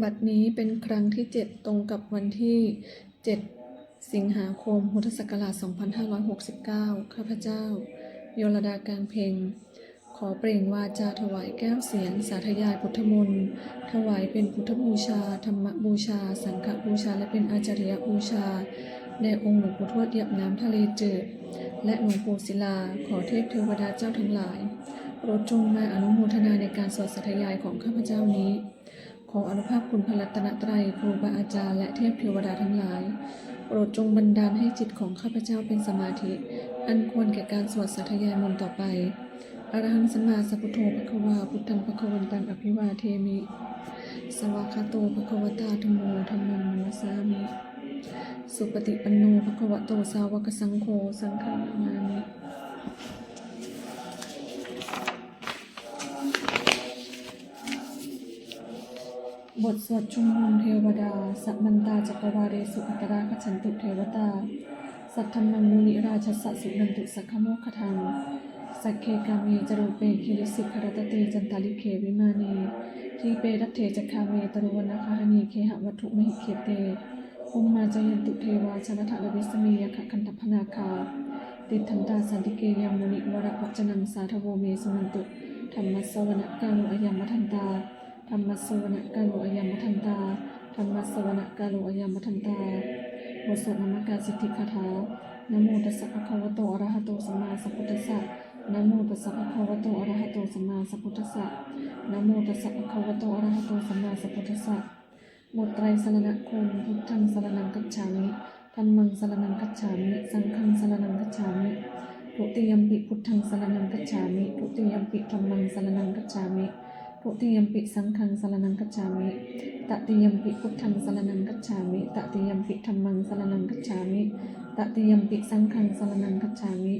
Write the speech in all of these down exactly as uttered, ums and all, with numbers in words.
บัดนี้เป็นครั้งที่เจ็ด ตรงกับวันที่ เจ็ด สิงหาคม พุทธศักราช สองพันห้าร้อยหกสิบเก้า ข้าพเจ้า โยลดากางเพ็ง ขอเปล่งวาจาถวายแก้วเสียง สาธยายพุทธมนต์ ถวายเป็นพุทธบูชา ธรรมบูชา สังฆบูชา และเป็นอาจาริยบูชา แด่องค์หลวงปู่ทวดเหยียบน้ำทะเลจืด และหลวงปู่ศิลา ขอเทพเทวดาเจ้าทั้งหลาย โปรดจงมาอนุโมทนาในการสวดสาธยายของข้าพเจ้านี้ ขออานุภาพคุณพระรัตนตรัย ครูบาอาจารย์ และเทพเทวดาทั้งหลาย โปรดจงบันดาลให้จิตของข้าพเจ้าเป็นสมาธิ อันควรแก่การสวดสาธยายมนต์ต่อไป Arahaṃ sammāsambuddho bhagavā, buddhaṃ bhagavantaṃ abhivādemi. Svākkhāto bhagavatā dhammo, dhammaṃ namassāmi. Supaṭipanno bhagavato sāvakasaṅgho, saṅghaṃ namāmi. บทสวดชุมนุมเทวดา Samantā cakkavāḷesu atrāgacchantu devatā, saddhammaṃ munirājassa suṇantu saggamokkhadaṃ. Sagge kāme ca rūpe girisikharataṭe cantalikkhe vimāne, dīpe raṭṭhe ca gāme taruvanagahane gehavatthumhi khette, bhummā cāyantu devā jalathalavisame yakkhagandhabbanāgā, tiṭṭhantā santike yaṃ munivaravacanaṃ sādhavo me suṇantu. Dhammassavanakālo ayambhadantā. Dhammassavanakālo ayambhadantā. Dhammassavanakālo ayambhadantā. บทสวดนมการสิทธิคาถา Namo tassa bhagavato arahato sammāsambuddhassa. Namo tassa bhagavato arahato sammāsambuddhassa. Namo tassa bhagavato arahato sammāsambuddhassa. บทไตรสรณคมน์ Buddhaṃ saraṇaṃ gacchāmi. Dhammaṃ saraṇaṃ gacchāmi. Saṅghaṃ saraṇaṃ gacchāmi. Dutiyampi buddhaṃ saraṇaṃ gacchāmi. Dutiyampi dhammaṃ saraṇaṃ gacchāmi. Dutiyampi saṅghaṃ saraṇaṃ gacchāmi. Tatiyampi buddhaṃ saraṇaṃ gacchāmi. Tatiyampi dhammaṃ saraṇaṃ gacchāmi. Tatiyampi saṅghaṃ saraṇaṃ gacchāmi.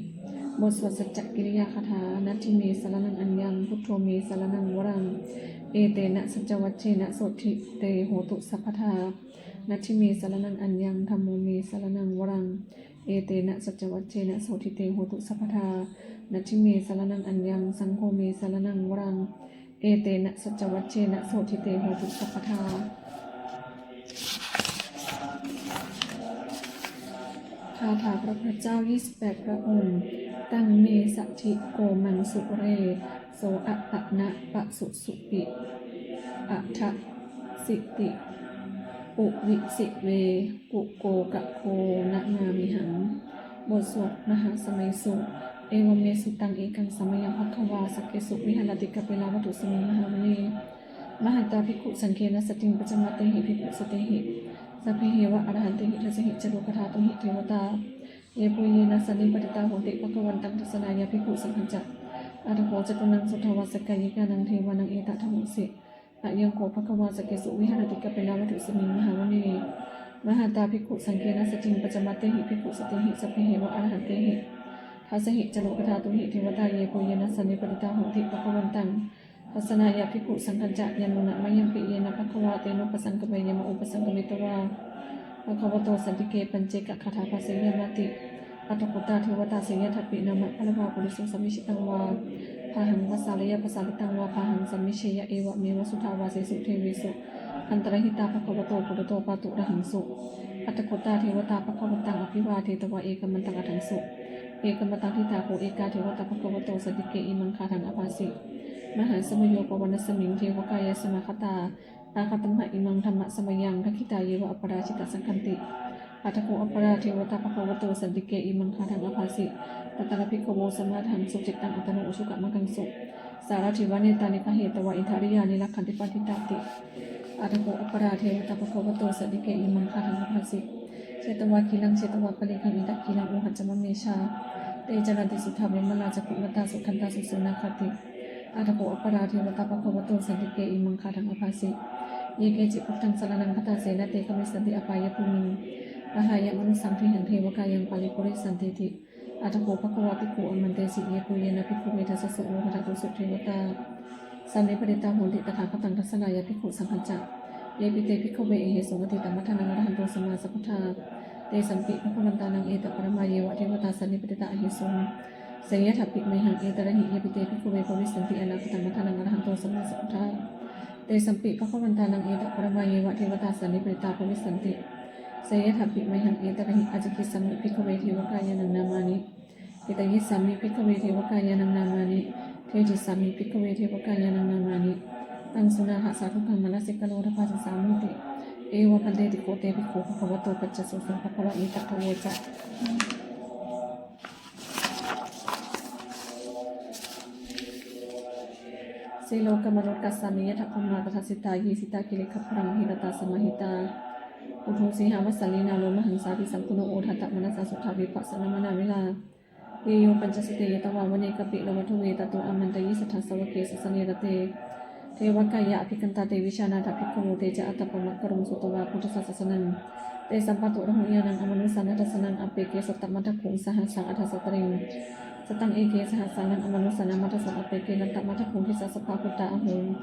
บทสวดสัจจกิริยาคาถา Natthi me saraṇaṃ aññaṃ, buddho me saraṇaṃ varaṃ, etena saccavajjena sotthi te hotu sabbadā. Natthi me saraṇaṃ aññaṃ, dhammo me saraṇaṃ varaṃ, etena saccavajjena sotthi te hotu sabbadā. Natthi me saraṇaṃ aññaṃ, saṅgho me saraṇaṃ varaṃ, etena saccavajjena sotthi te hotu sabbadā. คาถาพระพุทธเจ้า ยี่สิบแปด พระองค์ Taṃ me saddhi komaṃsu ure, so appena pasusupi, aṭṭhāsīti puvisi ve, kukkokakho namāmihaṃ. บทสวดมหาสมัยสูตร Evaṃ me sutaṃ. Ekaṃ samayaṃ bhagavā sakkesu viharati kapilavatthusmiṃ mahāvane mahatā bhikkhusaṅghena saddhiṃ pañcamattehi bhikkhusatehi sabbeheva arahantehi. Dasahi ca lokadhātūhi devatā yebhuyyena sannipatitā honti bhagavantaṃ dassanāya bhikkhusaṅghañca. Atha kho catunnaṃ suddhāvāsakāyikānaṃ devānaṃ etadahosi: Ayaṃ kho bhagavā sakkesu viharati kapilavatthusmiṃ mahāvane mahatā bhikkhusaṅghena saddhiṃ pañcamattehi bhikkhusatehi sabbeheva arahantehi. Dasahi ca lokadhātūhi devatā yebhuyyena sannipatitā honti bhagavantaṃ dassanāya bhikkhusaṅghañca. Yannūna mayampi yena bhagavā tenupasaṅkameyyāma, upasaṅkamitvā bhagavato santike paccekagāthā bhāseyyāmāti. Atha kho tā devatā seyyathāpi nāma balavā puriso sammiñjitaṃ vā bāhaṃ pasāreyya, pasāritaṃ vā bāhaṃ sammiñjeyya, evameva suddhāvāsesu devesu antarahitā bhagavato purato pāturahaṃsu. Atha kho tā devatā bhagavantaṃ abhivādetvā ekamantaṃ aṭṭhaṃsu. Ekamantaṃ ṭhitā kho ekā devatā bhagavato santike imaṃ gāthaṃ abhāsi: Mahāsamayo pavanasmiṃ, devakāyā samāgatā; āgatamha imaṃ dhammasamayaṃ, dakkhitāyeva aparājitasaṅghanti. Atha kho aparā devatā bhagavato santike imaṃ gāthaṃ abhāsi: Tatra bhikkhavo samādahaṃsu, cittaṃ attano ujukamakaṃsu; sārathīva nettāni gahetvā, indriyāni rakkhanti paṇḍitāti. Atha kho aparā devatā bhagavato santike imaṃ gāthaṃ abhāsi: Chetvā khīlaṃ chetvā palighaṃ, indakhīlaṃ ohaccamanejā; te caranti suddhā vimalā, cakkhumatā sudantā susunāgāti. Atha kho aparā devatā bhagavato santike imaṃ gāthaṃ abhāsi: Ye keci buddhaṃ saraṇaṃ gatāse, na te gamissanti apāyabhūmiṃ; pahāya mānusaṃ dehaṃ, devakāyaṃ paripūressantīti. Atha kho bhagavā bhikkhū āmantesi: Yebhuyyena bhikkhave dasasu lokadhātūsu devatā sannipatitā honti tathāgataṃ dassanāya bhikkhusaṅghañca. Yepi te bhikkhave ahesuṃ atītamaddhānaṃ arahanto sammāsambuddhā, tesampi bhagavantānaṃ etaparamāyeva devatā sannipatitā ahesuṃ, seyyathāpi mayhaṃ etarahi. Yepi te bhikkhave bhavissanti anāgatamaddhānaṃ arahanto sammāsambuddhā, Tesampi bhagavantānaṃ etaparamāyeva devatā sannipatitā bhavissanti. Seyyathāpi mayhaṃ etarahi ācikkhissāmi bhikkhave devakāyānaṃ nāmāni. Kittayissāmi bhikkhave devakāyānaṃ nāmāni. Desissāmi bhikkhave devakāyānaṃ nāmāni. Taṃ suṇātha sādhukaṃ manasikarotha bhāsissāmīti. Evaṃ bhanteti kho te bhikkhū bhagavato paccassosuṃ. Bhagavā etadavoca. Silokamanukassāmi yattha bhummā tadassitā. Ye sitā girigabbharaṃ pahitattā samāhitā. Puthū sīhāva sallīnā lomahaṃsābhisambhuno. Odātamanasā suddhā vippasannamanāvilā. Bhiyyo pañcasate ñatvā vane kāpilavatthave. Tato āmantayi satthā sāvake sāsane rate. Devakāyā abhikkantā te vijānātha bhikkhavo. Te ca ātappamakaruṃ sutvā buddhassa sāsanaṃ. Tesampāturahu ñāṇaṃ amanussāna dassanaṃ. Appeke satamaddakkhuṃ sahassaṃ atha sattariṃ. Sataṃ eke sahassānaṃ amanussānamaddasuṃ. Appeke katamaddakkhuṃ disā sabbā phuṭā ahu.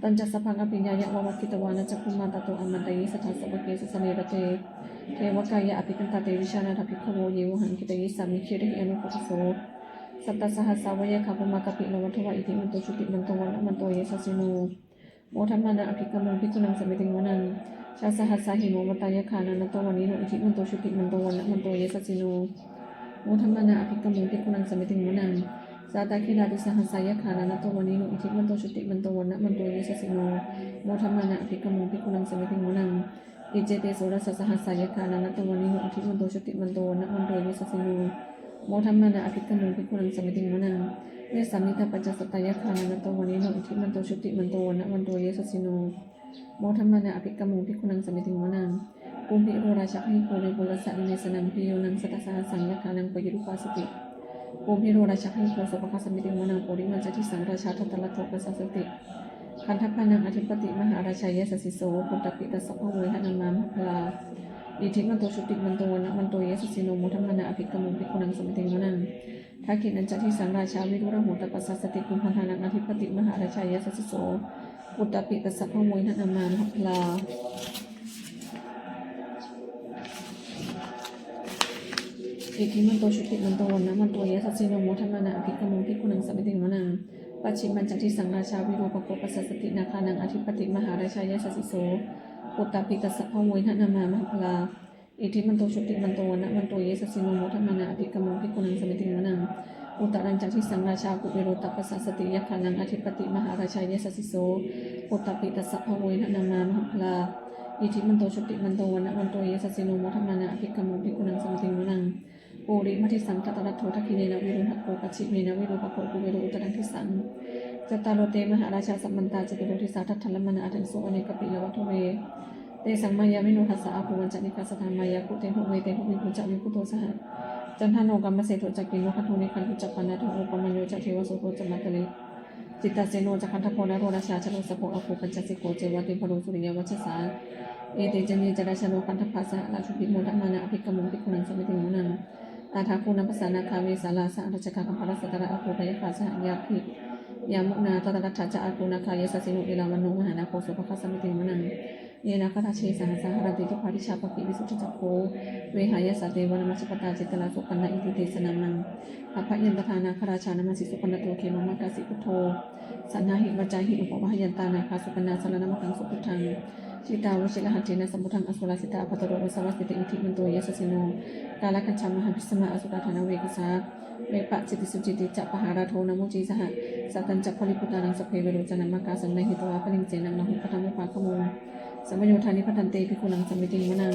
Tañca sabbaṃ abhiññāya vavakkhitvāna cakkhumā. Tato āmantayi satthā sāvake sāsane rate. Devakāyā abhikkantā te vijānātha bhikkhavo. Ye vohaṃ kittayissāmi girāhi anupubbaso. Sattasahassā va yakkhā bhummā kāpilavatthavā. Iddhimanto jutimanto vaṇṇavanto yasassino. Modamānā abhikkāmuṃ bhikkhūnaṃ samitiṃ vanaṃ. Chasahassā hemavatā yakkhā nānattā vaṇṇino. Iddhimanto jutimanto vaṇṇavanto yasassino. Modamānā abhikkāmuṃ bhikkhūnaṃ samitiṃ vanaṃ. Sātāgirā tisahassā yakkhā nānattā vaṇṇino. Iddhimanto jutimanto vaṇṇavanto yasassino. Modamānā abhikkāmuṃ bhikkhūnaṃ samitiṃ vanaṃ. Iccete soḷasasahassā yakkhā nānattā vaṇṇino. Iddhimanto jutimanto vaṇṇavanto yasassino. Modamānā abhikkāmuṃ bhikkhūnaṃ samitiṃ vanaṃ. Vessāmittā pañcasatā yakkhā nānattā vaṇṇino. Iddhimanto jutimanto vaṇṇavanto yasassino. Modamānā abhikkāmuṃ bhikkhūnaṃ samitiṃ vanaṃ. Kumbhīro rājagahiko vepullassa nivesanaṃ. Bhiyyo naṃ satasahassaṃ yakkhānaṃ payirupāsati. Kumbhīro rājagahiko sopāga samitiṃ vanaṃ. Purimañca disaṃ rājā dhataraṭṭho pasāsati. Gandhabbānaṃ ādhipati mahārājā yasassi so. Puttāpi tassa bahavo indanāmā mahabbalā. Iddhimanto jutimanto vaṇṇavanto yasassino. Modamānā abhikkāmuṃ bhikkhūnaṃ samitiṃ vanaṃ. Dakkhiṇañca disaṃ rājā virūḷho tappasāsati. Kumbhaṇḍānaṃ ādhipati mahārājā yasassi so. Puttāpi tassa bahavo indanāmā mahabbalā. Iddhimanto jutimanto vaṇṇavanto yasassino. Modamānā abhikkāmuṃ bhikkhūnaṃ samitiṃ vanaṃ. Pacchimañca disaṃ rājā virūpakkho pasāsati. Nāgānaṃ ādhipati mahārājā yasassi so. Puttāpi tassa bahavo indanāmā mahabbalā. Iddhimanto jutimanto vaṇṇavanto yasassino. Modamānā abhikkāmuṃ bhikkhūnaṃ samitiṃ vanaṃ. Uttarañca disaṃ rājā kuvero tappasāsati. Yakkhānaṃ ādhipati mahārājā yasassi so. Puttāpi tassa bahavo indanāmā mahabbalā. Iddhimanto jutimanto vaṇṇavanto yasassino. Modamānā abhikkāmuṃ bhikkhūnaṃ samitiṃ vanaṃ. Purimaṃ disaṃ dhataraṭṭho dakkhiṇena virūḷhako. Pacchimena virūpakkho kuvero uttaraṃ disaṃ. Cattāro te mahārājā samantā caturo disā. Daddallamānā aṭṭhaṃsu vane kāpilavatthavē. Tesaṃ māyāvino dāsā āgū vañcanikā saṭhā. Māyā kuṭeṇḍu veṭeṇḍu viṭū ca viṭuṭo saha. Candano kāmaseṭṭho ca kinnughaṇḍu nighaṇḍu ca panādo opamañño ca devasūto ca mātali. Cittaseno ca gandhabbo naḷorājā janosabho āgū pañcasikho ceva timbarū suriyavacchasā. Ete caññe ca rājāno gandhabbā saha rājubhi. Modamānā abhikkāmuṃ bhikkhūnaṃ samitiṃ vanaṃ. Athāgū nābhasā nāgā vesālā saha tacchakā kambalassatarā āgū pāyāgā saha ñātibhi. Yāmunā dhataraṭṭhā ca āgū nāgā yasassino erāvaṇo mahānāgo sopāga samitiṃ vanaṃ. Ye nāgarāje sahasā haranti dibbā dijā pakkhi visuddhacakkhū vehāyasā te vanamajjhapattā citrā supaṇṇā iti tesa nāmaṃ. Abhayantadā nāgarājānamāsi supaṇṇato khemamakāsi buddho. Saṇhāhi vācāhi upavhayantā nāgā supaṇṇā saraṇamakaṃsu buddhaṃ. Jitā vajirahatthena samuddaṃ asurā sitā bhātaro vāsavassete. Iddhimanto yasassino kālakañjā mahābhismā asurā dānaveghasā. Vepacitti sucitti ca pahārādo namucī saha. Satañca baliputtānaṃ sabbe verocanāmakā sannayhitvā baliṃ senaṃ rāhubhaddamupāgamuṃ. Samayodāni bhaddante bhikkhūnaṃ samitiṃ vanaṃ.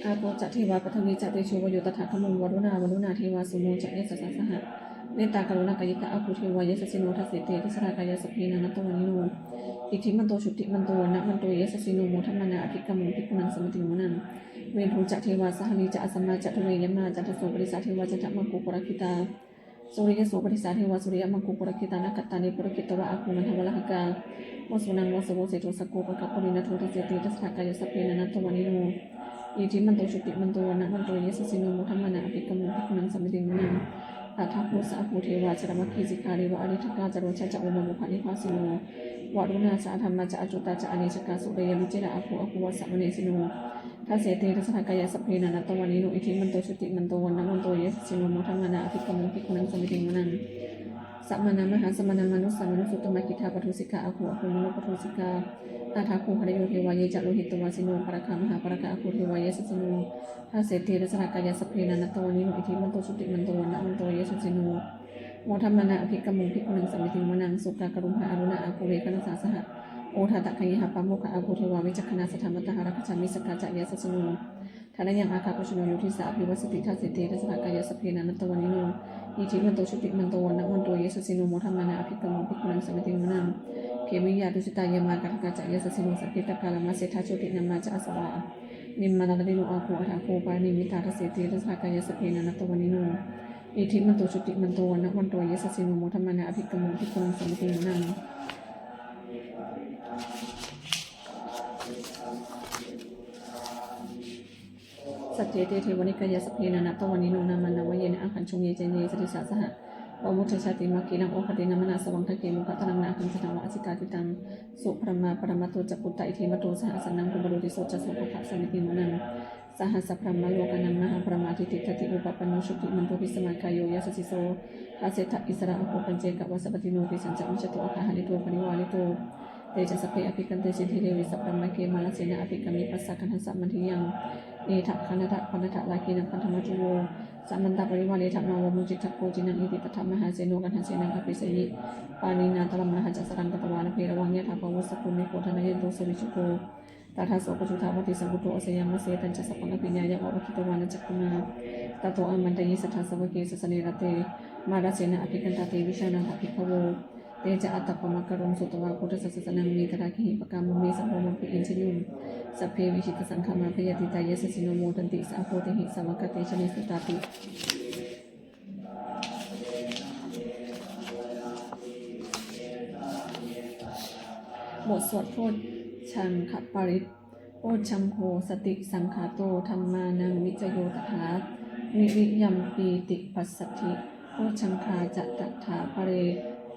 Āpo ca devā paṭhavī ca tejo vāyo tadāgamuṃ varuṇā vāruṇā devā somo ca yasasā saha. Mettākaruṇākāyikā āgū devā yasassino dasete dasadhā kāyā sabbe nānattavaṇṇino. Iddhimanto jutimanto vaṇṇavanto yasassino modamānā abhikkāmuṃ bhikkhūnaṃ samitiṃ vanaṃ. Veṇḍū ca devā sahalī ca asamā ca duve yamā candassūpanisā devā candamāgū purakkhitā. Suriyassūpanisā devā suriyamāgū purakkhitā nakkhattāni purakkhitvā āgū mandavalāhakā. Vasūnaṃ vāsavo seṭṭho sakkopāga purindado dasete dasadhā kāyā sabbe nānattavaṇṇino. Iddhimanto jutimanto vaṇṇavanto yasassino modamānā abhikkāmuṃ bhikkhūnaṃ samitiṃ vanaṃ. Athāgū sahabhū devā jalamaggisikhāriva ariṭṭhakā ca rojā ca ummāpupphanibhāsino. Varuṇā sahadhammā ca accutā ca anejakā sūleyyarucirā āgū āgū vāsavanesino. Dasete dasadhā kāyā sabbe nānattavaṇṇino. Iddhimanto jutimanto vaṇṇavanto yasassino modamānā abhikkāmuṃ bhikkhūnaṃ samitiṃ vanaṃ. samānā mahāsamānā mānusā mānusuttamā khiḍḍāpadūsikā āgū āgū manopadūsikā athāgū harayo devā ye ca lohitavāsino pāragā mahāpāragā āgū devā yasassino dasete dasadhā kāyā sabbe nānattavaṇṇino iddhimanto jutimanto vaṇṇavanto yasassino modamānā abhikkāmuṃ bhikkhūnaṃ samitiṃ vanaṃ. Sukkā karumhā aruṇā āgū veghanasā saha odātagayhā pāmokkhā āgū devā vicakkhaṇā sadāmattā hāragajā missakā ca yasassino thanayaṃ āgā kocino yo disā abhivassati dasete dasadhā kāyā sabbe nānattavaṇṇino iddhimanto jutimanto vaṇṇavanto yasassino modamānā abhikkāmuṃ bhikkhūnaṃ samitiṃ vanaṃ. Khemiyā tusitā yāmā kaṭṭhakā ca yasassino sakketā kālamaseṭṭhā jotināmā ca āsavā nimmānaratino āgū athāgū paranimmitā dasete dasadhā kāyā sabbe nānattavaṇṇino iddhimanto jutimanto vaṇṇavanto yasassino modamānā abhikkāmuṃ bhikkhūnaṃ samitiṃ vanaṃ. Saṭṭhete devanikāyā sabbe nānattavaṇṇino nāmanvayena āgañchuṃ ye caññe sadisā saha. Pavutthajātimakkhīlaṃ oghatiṇṇamanāsavaṃ dakkhemoghataraṃ nāgaṃ candaṃva asitātitaṃ. Subrahmā paramatto ca puttā iddhimato saha sanaṅkumāro tisso ca sopāga samitiṃ vanaṃ. Sahassabrahmalokānaṃ mahābrahmābhitiṭṭhati upapanno jutimanto bhismākāyo yasassi so. Dasettha issarā āgū paccekavasavattino tesañca majjhato āgā hārito parivārito. Te ca sabbe abhikkante sinde deve sabrahmake mārasenā abhikkāmi passa kaṇhassa mandiyaṃ. Etha gaṇhatha bandhatha rāgena bandhamatthu vo samantā parivāretha mā vo muñcittha koci naṃ. Iti tattha mahāseno kaṇhasenaṃ apesayi pāṇinā talamāhacca saraṃ katvāna bheravaṃ yathā pāvussako megho thanayanto savijjuko. Tadā so paccudāvatti saṅkuddho asayaṃvase tañca sabbaṃ abhiññāya vavakkhitvāna cakkhumā. Tato āmantayi satthā sāvake sāsane rate mārasenā abhikkantā te vijānātha bhikkhavo. Te ca ātappamakaruṃ sutvā buddhassa sāsanaṃ vītarāgehi pakkāmuṃ nesaṃ lomampi iñjayuṃ. Sabbe vijitasaṅgāmā bhayātītā yasassino modanti saha bhūtehi sāvakā te janesutāti. บทสวดโพชฌังคปริตร Bojjhaṅgo satisaṅkhāto dhammānaṃ vicayo tathā, viriyampīti passaddhi bojjhaṅgā ca tathāpare,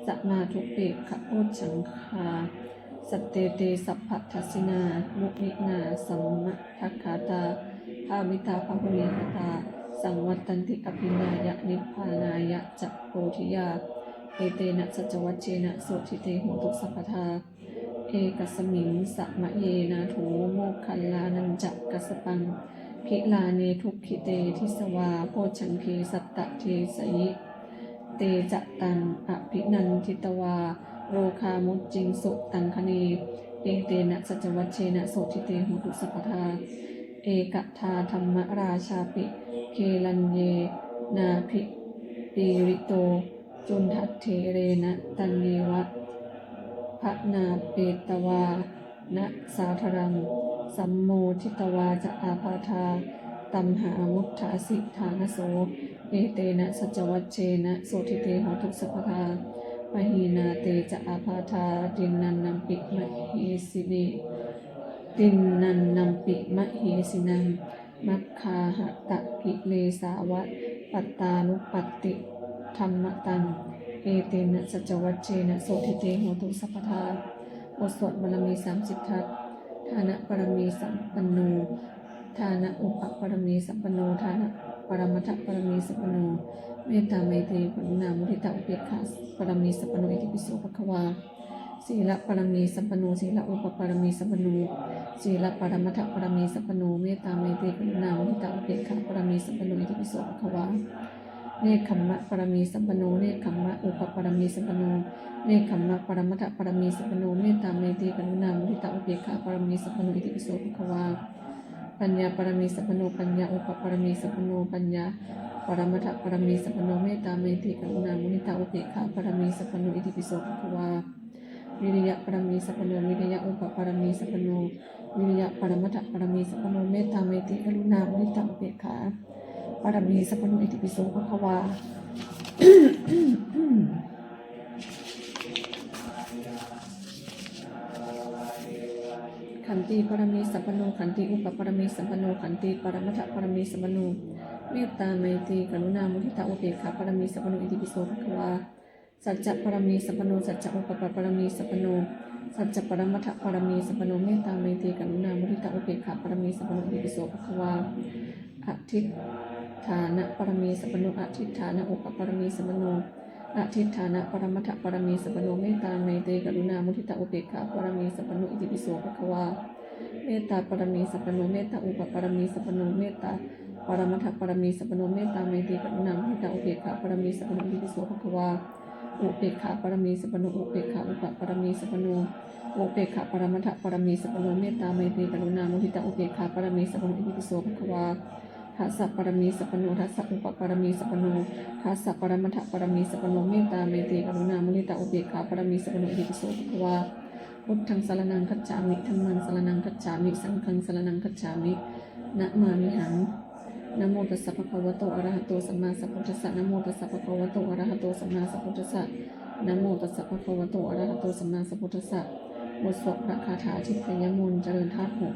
samādhupekkhabojjhaṅgā, sattete sabbadassinā, muninā sammadakkhātā, bhāvitā bahulīkatā, saṃvattanti abhiññāya, nibbānāya ca bodhiyā. Etena saccavajjena, sotthi te hotu sabbadā. Ekasmiṃ samaye nātho, moggallānañca kassapaṃ, gilāne dukkhite disvā, bojjhaṅge satta desayi. Te ca taṃ abhinanditvā, rogā mucciṃsu taṅkhaṇe. Etena saccavajjena, sotthi te hotu sabbadā. Ekadā dhammarājāpi, gelaññenābhipīḷito, cundattherena taññeva bhaṇāpetvāna sādaraṃ, sammoditvā ca ābādhā, tamhā vuṭṭhāsi ṭhānaso. Etena saccavajjena, sotthi te hotu sabbadā. Pahīnā te ca ābādhā, tiṇṇannampi mahesini, tiṇṇannampi mahesinaṃ, maggāhatakilesāva, pattānuppattidhammataṃ. Etena saccavajjena, sotthi te hotu sabbadā. บทสวดบารมีสามสิบทัศน์ Dāna pāramī sampanno, dāna upaparamī sampanno, dāna paramattha pāramī sampanno, mettā maitrī karuṇā muditā upekkhā pāramī sampanno, itipi so bhagavā. Sīla pāramī sampanno, sīla upaparamī sampanno, sīla paramattha pāramī sampanno, mettā maitrī karuṇā muditā upekkhā pāramī sampanno, itipi so bhagavā. Nekkhamma pāramī sampanno, nekkhamma upaparamī sampanno, nekkhamma paramattha pāramī sampanno, mettā maitrī karuṇā muditā upekkhā pāramī sampanno, itipi so bhagavā. Paññā pāramī sampanno, paññā upaparamī sampanno, paññā paramattha pāramī sampanno, mettā maitrī karuṇā muditā upekkhā pāramī sampanno, itipi so bhagavā. Viriya pāramī sampanno, viriya upaparamī sampanno, viriya paramattha pāramī sampanno, mettā maitrī karuṇā muditā upekkhā pāramī sampanno, itipi so bhagavā. Khanti pāramī sampanno, khanti upaparamī sampanno, khanti paramattha pāramī sampanno, mettā maitrī karuṇā muditā upekkhā pāramī sampanno, itipi so bhagavā. Sacca pāramī sampanno, sacca upaparamī sampanno, sacca paramattha pāramī sampanno, mettā maitrī karuṇā muditā upekkhā pāramī sampanno, itipi so bhagavā. Adhiṭṭhāna pāramī sampanno, adhiṭṭhāna upaparamī sampanno, Adhiṭṭhāna paramattha pāramī sampanno, mettā maitrī karuṇā muditā upekkhā pāramī sampanno, itipi so bhagavā. Mettā pāramī sampanno, mettā upapāramī sampanno, mettā paramattha pāramī sampanno, mettā maitrī karuṇā muditā upekkhā pāramī sampanno, itipi so bhagavā. Upekkhā pāramī sampanno, upekkhā upapāramī sampanno, upekkhā paramattha pāramī sampanno, mettā maitrī karuṇā muditā upekkhā pāramī sampanno, itipi so bhagavā. Dasa pāramī sampanno, dasa upapāramī sampanno, dasa paramattha pāramī sampanno, mettā maitrī karuṇā muditā upekkhā pāramī sampanno, itipi so bhagavā. Buddhaṃ saraṇaṃ gacchāmi, dhammaṃ saraṇaṃ gacchāmi, saṅghaṃ saraṇaṃ gacchāmi, namāmihaṃ. Namo tassa bhagavato arahato sammāsambuddhassa. Namo tassa bhagavato arahato sammāsambuddhassa. Namo tassa bhagavato arahato sammāsambuddhassa. บทสวดพระคาถาทิพยมนต์ เจริญธาตุหก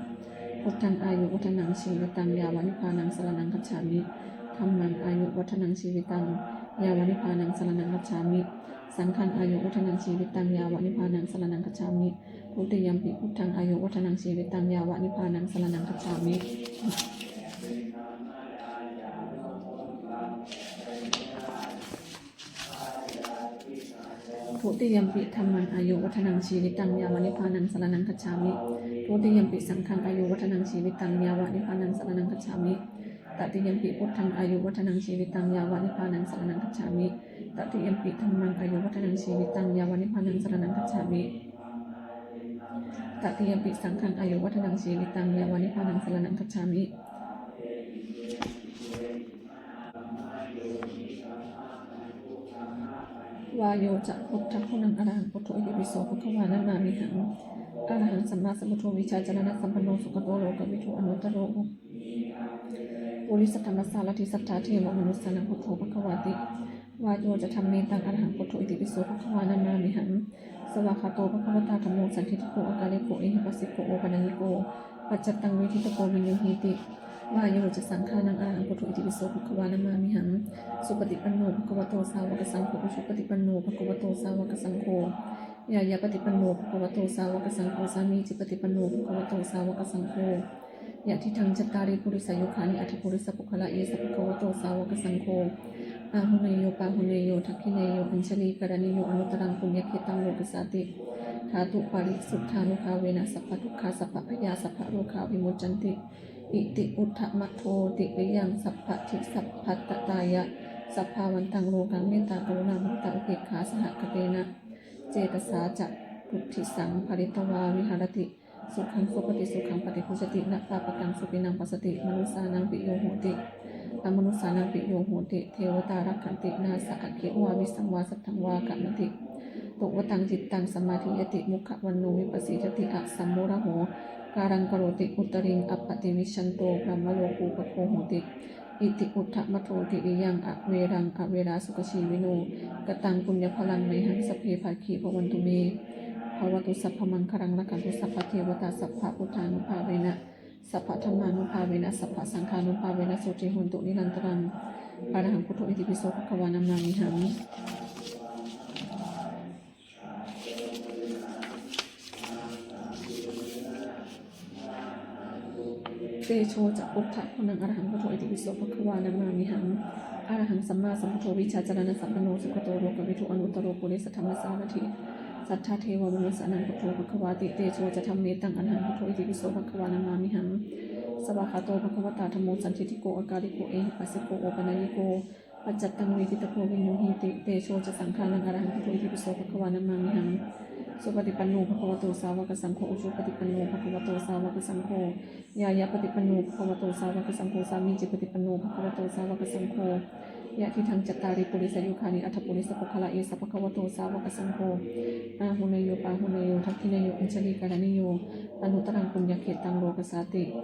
Buddhaṃ āyuvaḍḍhanaṃ jīvitaṃ yāva nibbānaṃ saraṇaṃ gacchāmi. Dhammaṃ āyuvaḍḍhanaṃ jīvitaṃ yāva nibbānaṃ saraṇaṃ gacchāmi. Saṅghaṃ āyuvaḍḍhanaṃ jīvitaṃ yāva nibbānaṃ saraṇaṃ gacchāmi. Dutiyampi buddhaṃ āyuvaḍḍhanaṃ jīvitaṃ yāva nibbānaṃ saraṇaṃ gacchāmi. Dutiyampi dhammaṃ āyuvaḍḍhanaṃ jīvitaṃ yāva nibbānaṃ saraṇaṃ gacchāmi. Dutiyampi saṅghaṃ āyuvaḍḍhanaṃ jīvitaṃ yāva nibbānaṃ saraṇaṃ gacchāmi. Tatiyampi buddhaṃ āyuvaḍḍhanaṃ jīvitaṃ yāva nibbānaṃ saraṇaṃ gacchāmi. Tatiyampi dhammaṃ āyuvaḍḍhanaṃ jīvitaṃ yāva nibbānaṃ saraṇaṃ gacchāmi. Tatiyampi saṅghaṃ āyuvaḍḍhanaṃ jīvitaṃ yāva nibbānaṃ saraṇaṃ gacchāmi. Vāyo ca buddhaguṇaṃ arahaṃ buddho itipi so bhagavā namāmihaṃ. Arahaṃ sammāsambuddho vijjācaraṇasampanno sugato lokavidū anuttaro purisadammasārathi satthā devamanussānaṃ buddho bhagavāti. Vāyo ca dhammetaṃ arahaṃ buddho itipi so bhagavā namāmihaṃ. Svākkhāto bhagavatā dhammo sandiṭṭhiko akāliko ehipassiko opanayiko paccattaṃ veditabbo viññūhīti. Vāyo ca saṅghānaṃ arahaṃ buddho itipi so bhagavā namāmihaṃ. Supaṭipanno bhagavato sāvakasaṅgho, ujupaṭipanno bhagavato sāvakasaṅgho, ñāyapaṭipanno bhagavato sāvakasaṅgho, sāmīcipaṭipanno bhagavato sāvakasaṅgho, yadidaṃ cattāri purisayugāni aṭṭha purisapuggalā, esa bhagavato sāvakasaṅgho, āhuneyyo pāhuneyyo dakkhiṇeyyo añjalikaraṇīyo anuttaraṃ puññakkhettaṃ lokassāti. Dhātuparisuddhānubhāvena sabbadukkhā sabbabhayā sabbarogā vimuccanti. Iti uddhamadho tiriyaṃ sabbadhi sabbattatāya sabbāvantaṃ lokaṃ mettākaruṇāmuditāupekkhāsahagatena cetasā catuddisaṃ pharitvā viharati. Sukhaṃ supati, sukhaṃ paṭibujjhati, na pāpakaṃ supinaṃ passati, manussānaṃ piyo hoti, amanussānaṃ piyo hoti, devatā rakkhanti, nāssa aggi vā visaṃ vā satthaṃ vā kamati, tuvaṭaṃ cittaṃ samādhiyati, mukhavaṇṇo vippasīdati, asammūḷho kālaṃ karoti, uttariṃ appaṭivijjhanto brahmalokūpago hoti. Iti uddhamadho tiriyaṃ averaṃ averā sukhajīvino. Kataṃ puññaphalaṃ mayhaṃ sabbe bhāgī bhavantu me. Bhavatu sabbamaṅgalaṃ, rakkhantu sabbadevatā, sabbabuddhānubhāvena sabbadhammānubhāvena sabbasaṅghānubhāvena sotthī hontu nirantaraṃ. Arahaṃ buddho itipi so bhagavā namāmihaṃ. Tejo ca buddhaguṇaṃ arahaṃ buddho itipi so bhagavā namāmihaṃ. Arahaṃ sammāsambuddho vijjācaraṇasampanno sugato lokavidū anuttaro purisadammasārathi satthā devamanussānaṃ buddho bhagavāti. Tejo ca dhammetaṃ arahaṃ buddho itipi so bhagavā namāmihaṃ. Svākkhāto bhagavatā dhammo sandiṭṭhiko akāliko ehipassiko opanayiko paccattaṃ veditabbo viññūhīti. Tejo ca saṅghānaṃ arahaṃ buddho itipi so bhagavā namāmihaṃ. Supaṭipanno bhagavato sāvakasaṅgho, ujupaṭipanno bhagavato sāvakasaṅgho, ñāyapaṭipanno bhagavato sāvakasaṅgho, sāmīcipaṭipanno bhagavato sāvakasaṅgho, yadidaṃ cattāri purisayugāni aṭṭha purisapuggalā, esa bhagavato sāvakasaṅgho, āhuneyyo pāhuneyyo dakkhiṇeyyo añjalikaraṇīyo anuttaraṃ puññakkhettaṃ lokassāti.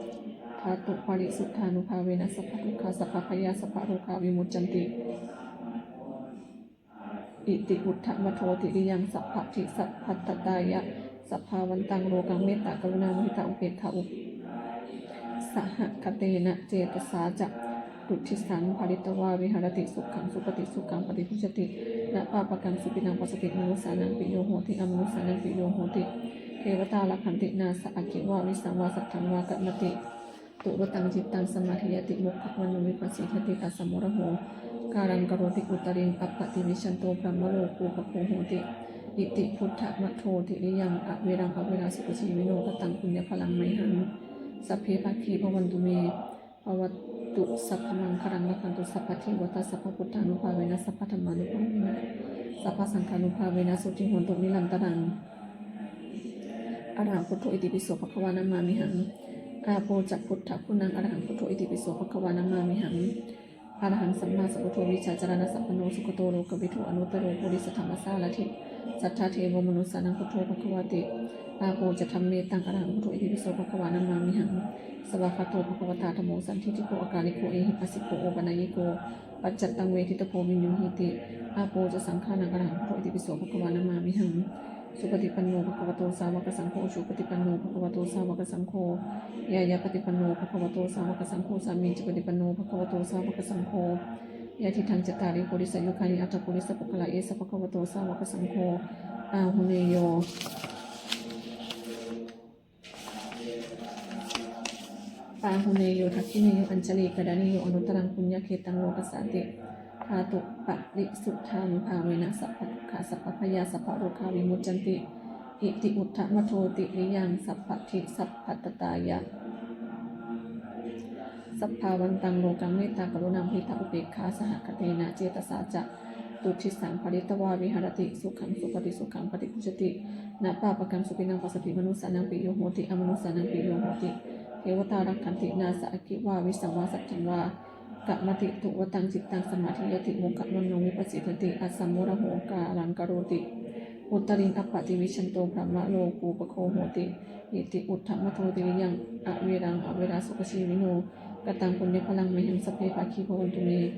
Dhātuparisuddhānubhāvena sabbadukkhā sabbabhayā sabbarogā vimuccanti. Iti uddhamadho tiriyaṃ sabbadhi sabbattatāya sabbāvantaṃ lokaṃ mettākaruṇāmuditāupekkhāsahagatena cetasā catuddisaṃ pharitvā viharati. Sukhaṃ supati, sukhaṃ paṭibujjhati, na pāpakaṃ supinaṃ passati, manussānaṃ piyo hoti, amanussānaṃ piyo hoti, devatā rakkhanti, nāssa aggi vā visaṃ vā satthaṃ vā kamati, tuvaṭaṃ cittaṃ samādhiyati, mukhavaṇṇo vippasīdati, asamūḷho kālaṃ karoti, uttariṃ appaṭivijjhanto brahmalokūpago hoti. Iti buddhamāgamo tiriyaṃ averaṃ averā sukhajīvino, kataṃ puññaphalaṃ mayhaṃ sabbe bhāgī bhavantu me. Bhavatu sabbamaṅgalaṃ, rakkhantu sabbadevatā, sabbabuddhānubhāvena, sabbadhammānubhāvena, sabbasaṅghānubhāvena, sotthī hontu nirantaraṃ. Arahaṃ buddho itipi so bhagavā namāmihaṃ. Āpo ca buddhaguṇaṃ, arahaṃ buddho itipi so bhagavā namāmihaṃ. Arahaṃ sammāsambuddho vijjācaraṇasampanno sugato lokavidū anuttaro purisadammasārathi satthā devamanussānaṃ buddho bhagavāti. Āpo ca dhammetaṃ, arahaṃ buddho itipi so bhagavā namāmihaṃ. Svākkhāto bhagavatā dhammo sandiṭṭhiko akāliko ehipassiko opanayiko paccattaṃ veditabbo viññūhīti. Āpo ca saṅghānaṃ, arahaṃ buddho itipi so bhagavā namāmihaṃ. Supaṭipanno bhagavato sāvakasaṅgho, ujupaṭipanno bhagavato sāvakasaṅgho, ñāyapaṭipanno bhagavato sāvakasaṅgho, sāmīcipaṭipanno bhagavato sāvakasaṅgho, yadidaṃ cattāri purisayugāni aṭṭha purisapuggalā, esa bhagavato sāvakasaṅgho, āhuneyyo pāhuneyyo dakkhiṇeyyo añjalikaraṇīyo anuttaraṃ puññakkhettaṃ lokassāti. Dhātuparisuddhānubhāvena sabbadukkhā sabbabhayā sabbarogā vimuccanti. Iti uddhamadho tiriyaṃ sabbadhi sabbattatāya sabbāvantaṃ lokaṃ mettākaruṇāmuditāupekkhāsahagatena cetasā ca tuddhisaṃ pharitvā viharati. Sukhaṃ supati, sukhaṃ paṭibujjhati, na pāpakaṃ supinaṃ passati, manussānaṃ piyo hoti, amanussānaṃ piyo hoti, devatā rakkhanti, nāssa aggi vā visaṃ vā satthaṃ vā kamati, tuvaṭaṃ cittaṃ samādhiyati, mukhavaṇṇo vippasīdati, asamūḷho kālaṃ karoti, uttariṃ appaṭivijjhanto brahmalokūpago hoti. Iti uddhamadho tiriyaṃ averaṃ averā sukhajīvino, kataṃ puññaphalaṃ mayhaṃ sabbe bhāgī bhavantu me.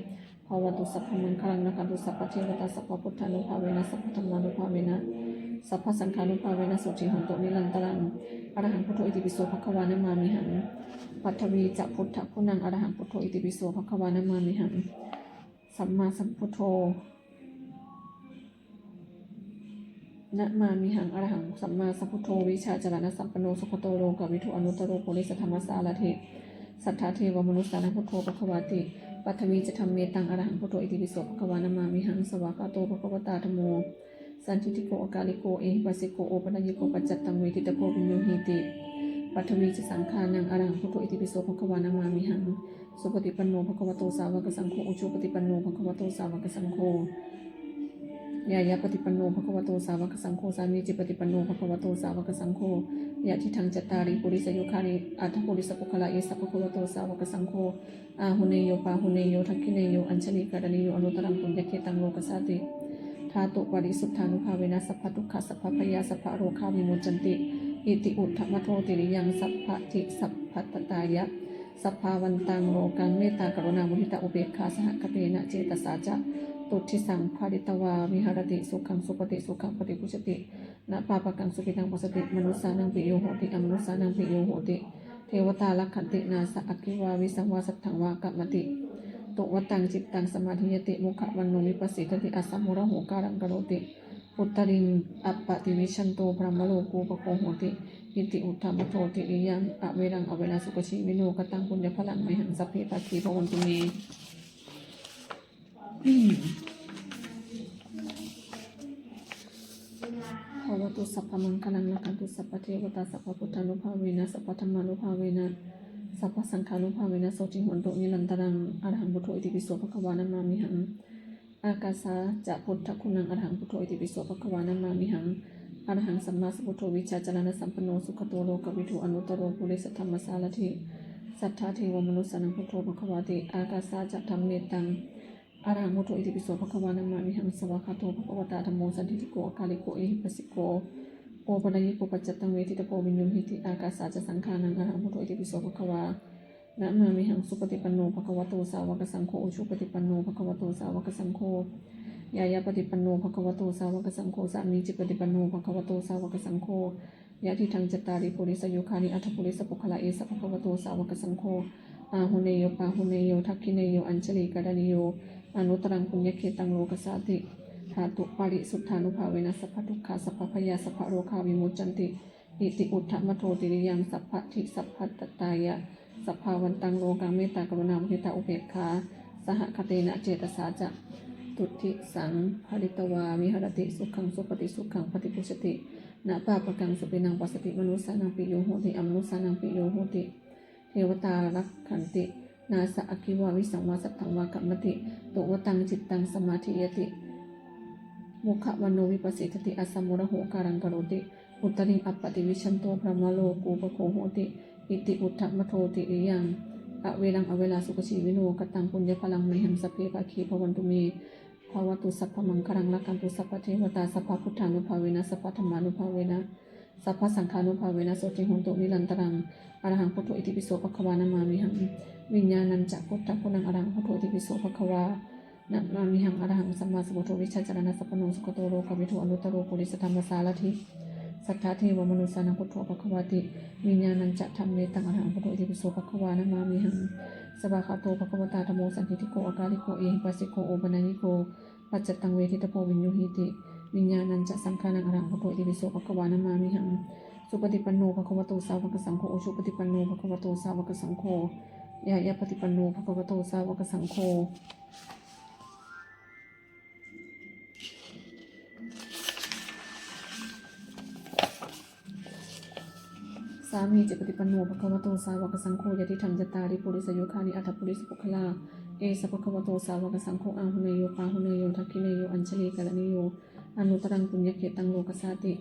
Bhavatu sabbamaṅgalaṃ, rakkhantu sabbadevatā, sabbabuddhānubhāvena, sabbadhammānubhāvena, sabbasaṅghānubhāvena, sotthī hontu nirantaraṃ. Arahaṃ buddho itipi so bhagavā namāmihaṃ. Pathavī ca buddhaguṇaṃ, arahaṃ buddho itipi so bhagavā namāmihaṃ. Sammāsambuddho namāmihaṃ. Arahaṃ sammāsambuddho vijjācaraṇasampanno sugato lokavidū anuttaro purisadammasārathi satthā devamanussānaṃ buddho bhagavāti. Pathavī ca dhammetaṃ, arahaṃ buddho itipi so bhagavā namāmihaṃ. Svākkhāto bhagavatā dhammo sandiṭṭhiko akāliko ehipassiko opanayiko paccattaṃ veditabbo viññūhīti. Pathavī ca saṅghānaṃ, arahaṃ buddho itipi so bhagavā namāmihaṃ. Supaṭipanno bhagavato sāvakasaṅgho, ujupaṭipanno bhagavato sāvakasaṅgho, ñāyapaṭipanno bhagavato sāvakasaṅgho, sāmīcipaṭipanno bhagavato sāvakasaṅgho, yadidaṃ cattāri purisayugāni aṭṭha purisapuggalā, esa bhagavato sāvakasaṅgho, āhuneyyo pāhuneyyo dakkhiṇeyyo añjalikaraṇīyo anuttaraṃ puññakkhettaṃ lokassāti. Dhātuparisuddhānubhāvena sabbadukkhā sabbabhayā sabbarogā vimuccanti. Iti uddhamadho tiriyaṃ sabbadhi sabbattatāya sabbāvantaṃ lokaṃ mettākaruṇāmuditāupekkhāsahagatena cetasā ca tuddhisaṃ pharitvā viharati. Sukhaṃ supati, sukhaṃ paṭibujjhati, na pāpakaṃ supinaṃ passati, manussānaṃ piyo hoti, amanussānaṃ piyo hoti, devatā rakkhanti, nāssa aggi vā visaṃ vā satthaṃ vā kamati, tuvaṭaṃ cittaṃ samādhiyati, mukhavaṇṇo vippasīdati, asamūḷho kālaṃ karoti, uttariṃ appaṭivijjhanto brahmalokūpago hoti. Iti uddhamadho tiriyaṃ averaṃ averā sukhajīvino, kataṃ puññaphalaṃ mayhaṃ sabbe bhāgī bhavantu me. Bhavatu sabbamaṅgalaṃ, rakkhantu sabbadevatā, sabbabuddhānubhāvena, sabbadhammānubhāvena, sabbasaṅghānubhāvena, sotthī hontu nirantaraṃ. Arahaṃ buddho itipi so bhagavā namāmihaṃ. Ākāsā ca buddhaguṇaṃ, arahaṃ buddho itipi so bhagavā namāmihaṃ. Arahaṃ sammāsambuddho vijjācaraṇasampanno sugato lokavidū anuttaro purisadammasārathi satthā devamanussānaṃ buddho bhagavāti. Ākāsā ca dhammetaṃ, arahaṃ buddho itipi so bhagavā namāmihaṃ. Svākkhāto bhagavatā dhammo sandiṭṭhiko akāliko ehipassiko opanayiko paccattaṃ veditabbo viññūhīti. Ākāsā ca saṅghānaṃ, arahaṃ buddho itipi so bhagavā namāmihaṃ. Supaṭipanno bhagavato sāvakasaṅgho, ujupaṭipanno bhagavato sāvakasaṅgho, ñāyapaṭipanno bhagavato sāvakasaṅgho, sāmīcipaṭipanno bhagavato sāvakasaṅgho, yadidaṃ cattāri purisayugāni aṭṭha purisapuggalā, esa bhagavato sāvakasaṅgho, āhuneyyo pāhuneyyo dakkhiṇeyyo añjalikaraṇīyo anuttaraṃ puññakkhettaṃ lokassāti. Dhātuparisuddhānubhāvena sabbadukkhā sabbabhayā sabbarogā vimuccanti. Iti uddhamadho tiriyaṃ sabbadhi sabbattatāya sabbāvantaṃ lokaṃ mettā karuṇā muditā upekkhā sahagatena cetasā catuddisaṃ pharitvā viharati. Sukhaṃ supati, sukhaṃ paṭibujjhati, na pāpakaṃ supinaṃ passati, manussānaṃ piyo hoti, amanussānaṃ piyo hoti, devatā rakkhanti, nāssa aggi vā visaṃ vā satthaṃ vā kamati, tuvaṭaṃ cittaṃ samādhiyati, mukhavaṇṇo vippasīdati, asammūḷho kālaṃ karoti, uttariṃ appaṭivijjhanto brahmalokūpago hoti. Iti uddhamadho tiriyaṃ averaṃ averā sukhajīvino. Kataṃ puññaphalaṃ mayhaṃ sabbe bhāgī bhavantu me. Bhavatu sabbamaṅgalaṃ, rakkhantu sabbadevatā, sabbabuddhānubhāvena sabbadhammānubhāvena sabbasaṅghānubhāvena sotthī hontu nirantaraṃ. Arahaṃ buddho itipi so bhagavā namāmihaṃ. Viññāṇañca buddhaguṇaṃ arahaṃ buddho itipi so bhagavā namāmihaṃ. Arahaṃ sammāsambuddho vijjācaraṇasampanno sugato lokavidū anuttaro purisadammasārathi satthā devamanussānaṃ buddho bhagavāti. Viññāṇañca dhammetaṃ arahaṃ buddho itipi so bhagavā namāmihaṃ. Svākkhāto bhagavatā dhammo sandiṭṭhiko akāliko ehipassiko opanayiko paccattaṃ veditabbo viññūhīti. Viññāṇañca saṅghānaṃ arahaṃ buddho itipi so bhagavā namāmihaṃ. Supaṭipanno bhagavato sāvakasaṅgho, ujupaṭipanno bhagavato sāvakasaṅgho, ñāyapaṭipanno bhagavato sāvakasaṅgho, sāmīcipaṭipanno bhagavato sāvakasaṅgho, yadidaṃ cattāri purisayugāni aṭṭha purisapuggalā, esa bhagavato sāvakasaṅgho, āhuneyyo pāhuneyyo dakkhiṇeyyo añjalikaraṇīyo anuttaraṃ puññakkhettaṃ lokassāti.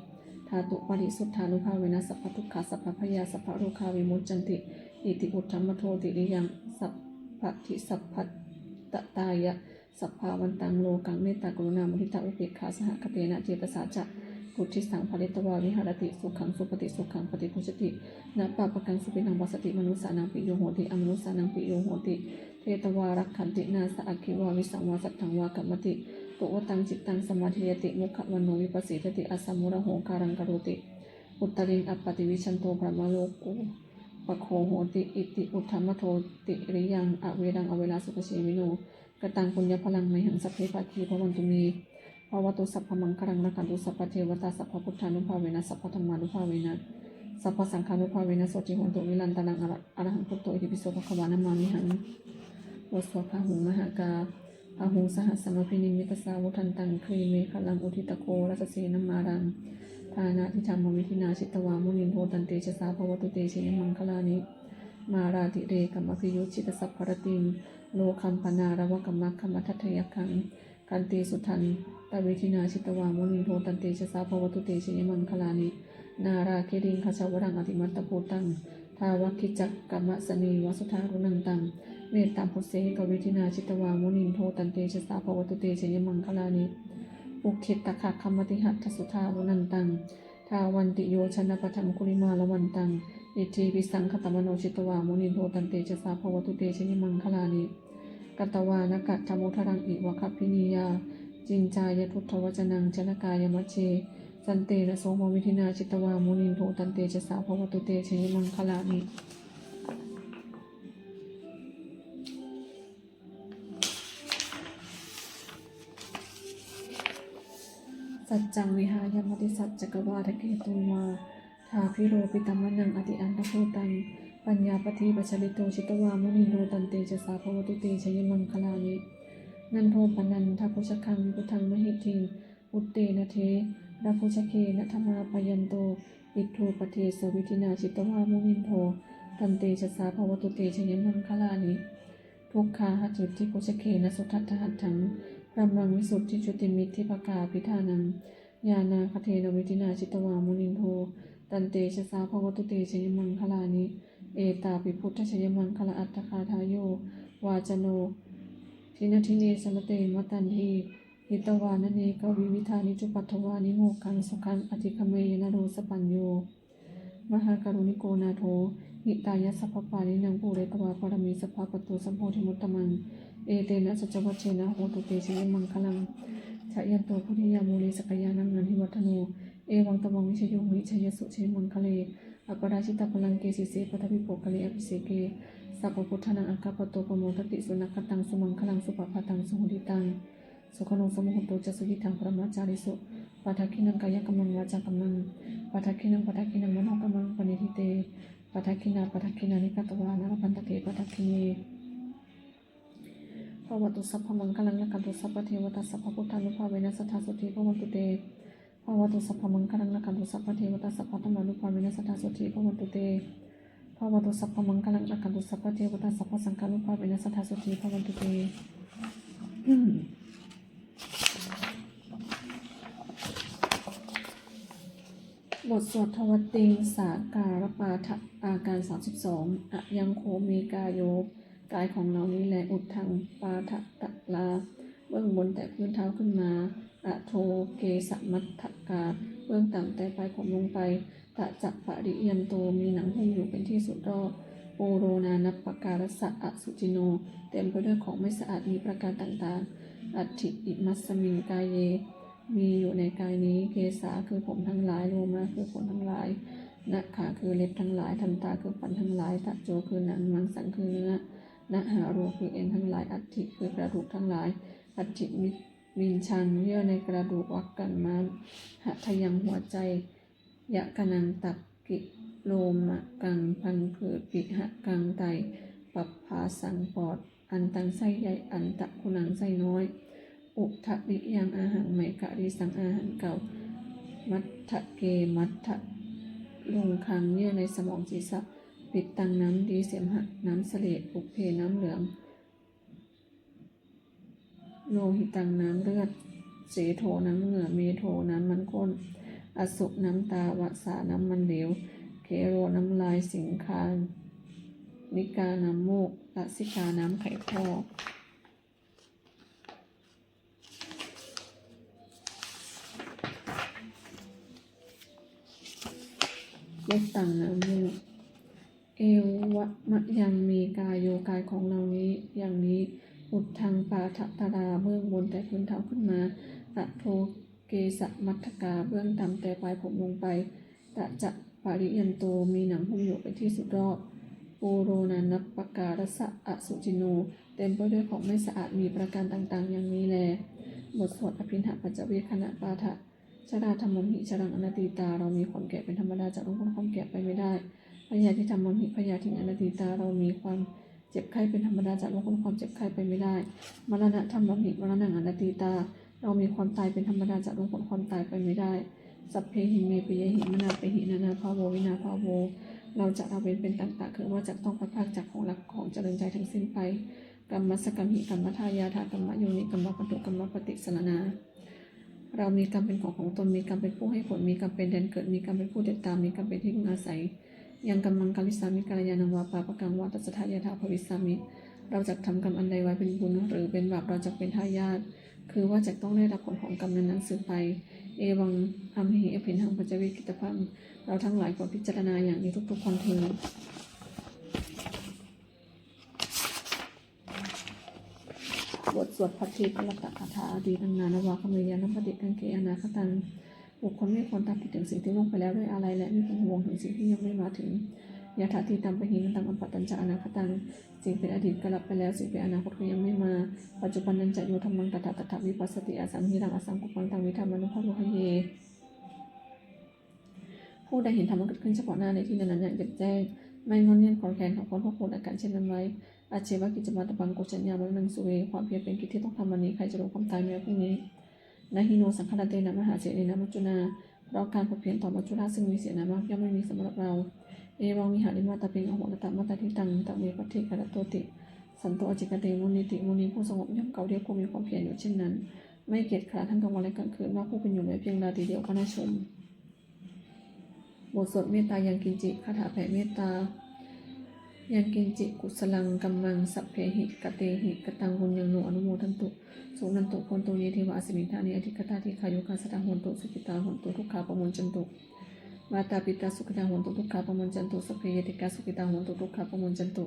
Dhātuparisuddhānubhāvena sabbadukkhā sabbabhayā sabbarogā vimuccanti. Iti uddhamadho tiriyaṃ sabbadhi sabbattatāya sabbāvantaṃ lokaṃ mettā karuṇā muditā upekkhā sahagatena cetasā catuddisaṃ pharitvā viharati. Sukhaṃ supati, sukhaṃ paṭibujjhati, na pāpakaṃ supinaṃ passati, manussānaṃ piyo hoti, amanussānaṃ piyo hoti, devatā rakkhanti, nāssa aggi vā visaṃ vā satthaṃ vā kamati, tuvaṭaṃ cittaṃ samādhiyati, mukhavaṇṇo vippasīdati, asammūḷho kālaṃ karoti, uttariṃ appaṭivijjhanto brahmalokūpago hoti. Iti uddhamadho tiriyaṃ averaṃ averā sukhajīvino. Kataṃ puññaphalaṃ mayhaṃ sabbe bhāgī bhavantu me. Bhavatu sabbamaṅgalaṃ, rakkhantu sabbadevatā, sabbabuddhānubhāvena sabbadhammānubhāvena sabbasaṅghānubhāvena sotthī hontu nirantaraṃ. Ara- arahaṃ buddho itipi so bhagavā namāmihaṃ. บทสวดพาหุงมหากา Bāhuṃ sahassamabhinimmitasāvudhantaṃ, grīmekhalaṃ uditaghorasasenamāraṃ, dānādidhammavidhinā jitavā munindo, tantejasā bhavatu te jayamaṅgalāni. Mārātirekamabhiyujjhitasabbarattiṃ, ghorampanāḷavakamakkhamathaddhayakkhaṃ, khantīsudantavidhinā jitavā munindo, tantejasā bhavatu te jayamaṅgalāni. Nāḷāgiriṃ gajavaraṃ atimattabhūtaṃ, dāvaggicakkamasanīva sudāruṇantaṃ, mettambusekavidhinā jitavā munindo, tantejasā bhavatu te jayamaṅgalāni. Ukkhittakhaggamatihatthasudāruṇantaṃ, dhāvantiyojanapathaṅgulimālavantaṃ, iddhībhisaṅkhatamano jitavā munindo, tantejasā bhavatu te jayamaṅgalāni. Katvāna kaṭṭhamudaraṃ iva gabbhinīyā, ciñcāya duṭṭhavacanaṃ janakāyamajjhe, santena somavidhinā jitavā munindo, tantejasā bhavatu te jayamaṅgalāni. Saccaṃ vihāya matisaccakavādaketuṃ, vādābhiropitamanaṃ atiandhabhūtaṃ, paññāpadīpajalito jitavā munindo, tantejasā bhavatu te jayamaṅgalāni. Nandopanandabhujagaṃ vibudhaṃ mahiddhiṃ, puttena therabhujagena damāpayanto, iddhūpadesavidhinā jitavā munindo, tantejasā bhavatu te jayamaṅgalāni. Duggāhadiṭṭhibhujagena sudaṭṭhahatthaṃ, brahmaṃ visuddhijutimiddhibakābhidhānaṃ, ñāṇāgadena vidhinā jitavā munindo, tantejasā bhavatu te jayamaṅgalāni. Etāpi buddhajayamaṅgala-aṭṭhagāthā, yo vācano dinadine sarate matandī, hitvānanekavividhāni cupaddavāni, mokkhaṃ sukhaṃ adhigameyya naro sapañño. Mahākāruṇiko nātho, hitāya sabbapāṇinaṃ, pūretvā pāramī sabbā, patto sambodhimuttamaṃ, etena saccavajjena, hotu te jayamaṅgalaṃ. Jayanto bodhiyā mūle, sakyānaṃ nandivaḍḍhano, evaṃ tvaṃ vijayo hohi, jayassu jayamaṅgale, aparājitapallaṅke, sīse paṭhavipokkhare, abhiseke sabbabuddhānaṃ, aggappatto pamodati. Sunakkhattaṃ sumaṅgalaṃ, supabhātaṃ suhuṭṭhitaṃ, sukhaṇo sumuhutto ca, suyiṭṭhaṃ brahmacārisu, padakkhiṇaṃ kāyakammaṃ, vācākammaṃ padakkhiṇaṃ, padakkhiṇaṃ manokammaṃ, paṇidhī te padakkhiṇā padakkhiṇāni katvāna labhantatthe padakkhiṇe. Bhavatu sabbamaṅgalaṃ rakkhantu sabbadevatā sabbabuddhānubhāvena sadā sotthī bhavantu te. Bhavatu sabbamaṅgalaṃ rakkhantu sabbadevatā sabbadhammānubhāvena sadā sotthī bhavantu te. Bhavatu sabbamaṅgalaṃ rakkhantu sabbadevatā sabbasaṅghānubhāvena sadā sotthī bhavantu te. บทสวดทวติงสาการปาฐะ อาการ สามสิบสอง Ayaṃ kho me kāyo กายของเรานี้แล uddhaṃ pādatalā เบื้องบนแต่พื้นเท้าขึ้นมา adho kesamatthakā เบื้องต่ำแต่ปลายผมลงไป taca pariyanto มีหนังหุ้มอยู่เป็นที่สุดรอบ pūro nānappakārassa asucino เต็มไปด้วยของไม่สะอาดมีประการต่างๆ atthi imasmiṃ kāye มีอยู่ในกายนี้ kesā คือผมทั้งหลาย lomā คือขนทั้งหลาย nakhā คือเล็บทั้งหลาย dantā คือฟันทั้งหลาย taco คือหนัง maṃsaṃ คือเนื้อ nahāro คือเอ็นทั้งหลาย aṭṭhī คือกระดูกทั้งหลาย aṭṭhimiñjaṃ เยื่อในกระดูก vakkamahadayaṃ หัวใจ yakanaṃ ตับ kilomakam พังผืด pihakaṃ ไต pabbāsaṃ ปอด antaṃ ไส้ใหญ่ antaguṇaṃ ไส้น้อย udariyaṃ อาหารใหม่ karīsaṃ อาหารเก่า matthake มัทะลุงคัง เยื่อในสมองศีรษะ pittaṃ น้ำดี semhaṃ น้ำเสลด pubbe น้ำเหลือง lohitaṃ น้ำเลือด sedo น้ำเหงื่อ medo น้ำมันข้น asu น้ำตา vasā น้ำมันเหลว khero น้ำลาย siṅghāṇikā น้ำมูก lasikā น้ำไขข้อ เล็บตัง น้ำมูก evamayaṃ me kāyo กายของเรานี้อย่างนี้ uddhaṃ pādatalā เบื้องบนแต่พื้นเท้าขึ้นมา adho kesamatthakā เบื้องต่ำแต่ปลายผมลงไป taca pariyanto มีหนังหุ้มอยู่เป็นที่สุดรอบ pūro nānappakārassa asucino เต็มไปด้วยของไม่สะอาดมีประการต่างๆ อย่างนี้แล บทสวดอภิณหปัจจเวกขณปาฐะ Jarā dhammamhi jaraṃ anatītā เรามีความแก่เป็นธรรมดา จะล่วงพ้นความแก่ไปไม่ได้ Byādhi dhammamhi byādhiṃ anatītā เรามีความเจ็บไข้เป็นธรรมดา จะล่วงพ้นความเจ็บไข้ไปไม่ได้ Maraṇa dhammamhi maraṇaṃ anatītā เรามีความตายเป็นธรรมดา จะล่วงพ้นความตายไปไม่ได้ Sabbehi me piyehi manāpehi nānābhāvo vinābhāvo เราจะละเว้นเป็นต่างๆ คือว่าจะต้องพลัดพรากจากของรักของเจริญใจทั้งสิ้นไป Kammassakamhi kammadāyādā kammayoni kammabandhu kammapaṭisaraṇā เรามีกรรมเป็นของของตน มีกรรมเป็นผู้ให้ผล มีกรรมเป็นแดนเกิด มีกรรมเป็นผู้ติดตาม มีกรรมเป็นที่พึ่งอาศัย Yaṃ kammaṃ karissāmi kalyāṇaṃ vā pāpakaṃ vā tassa dāyādā bhavissāmi เราจักทำกรรมอันใดไว้เป็นบุญหรือเป็นบาป เราจักเป็นทายาท คือว่าจะต้องได้รับผลของกรรมนั้นๆ สืบไป Evaṃ amhehi abhiṇhaṃ paccavekkhitabbhaṃ เราทั้งหลายควรพิจารณาอย่างนี้ทุกๆ คนเทอญ บทสวดภัทเทกรัตตคาถา Atītaṃ nānvāgameyya nappaṭikaṅkhe anāgataṃ บุคคลไม่ควรตามคิดถึงสิ่งที่ล่วงไปแล้วด้วยอาลัย และไม่พึงพะวงถึงสิ่งที่ยังไม่มาถึง Yadatītaṃ pahīnantaṃ appattañca anāgataṃ สิ่งเป็นอดีตก็ละไปแล้ว สิ่งเป็นอนาคตก็ยังไม่มา Paccuppannañca yo dhammaṃ tattha tattha vipassati asaṃhiraṃ asaṅkuppaṃ taṃ viddhā manubrūhaye ผู้ใดเห็นธรรมอันเกิดขึ้นเฉพาะหน้าในที่นั้นๆ อย่างแจ่มแจ้ง ไม่ง่อนแง่นคลอนแคลน เขาควรพอกพูนอาการเช่นนั้นไว้ Ajjeva kiccamātappaṃ ko jaññā maraṇaṃ suve ความเพียรเป็นกิจที่ต้องทำวันนี้ ใครจะรู้ความตายแม้พรุ่งนี้ Na hi no saṅgarantena mahāsenena maccunā เพราะการผัดเพี้ยนต่อมัจจุราชซึ่งมีเสนามากย่อมไม่มีสำหรับเรา Evaṃ vihārimātāpiṃ ahorattamatanditaṃ taṃ ve bhaddekarattoti santo ācikkhate munīti มุนีผู้สงบย่อมกล่าวเรียกผู้มีความเพียรอยู่เช่นนั้น ไม่เกียจคร้านทั้งกลางวันและกลางคืน ว่าผู้เป็นอยู่แม้เพียงราตรีเดียวก็น่าชม บทสวดเมตตายังกิญจิ คาถาแผ่เมตตา Yaṃ kiñci kusalaṃ kammaṃ sabbehi katehi kataṃ puññaṃ no anumodantu suṇantu bhonto ye devā asmiṃ ṭhāne adhigatā dīghāyukā sadā hontu sukhitā hontu dukkhā pamuñcantu. Mātā pitā sukhitā hontu dukkhā pamuñcantu. Sabbe ñātikā sukhitā hontu dukkhā pamuñcantu.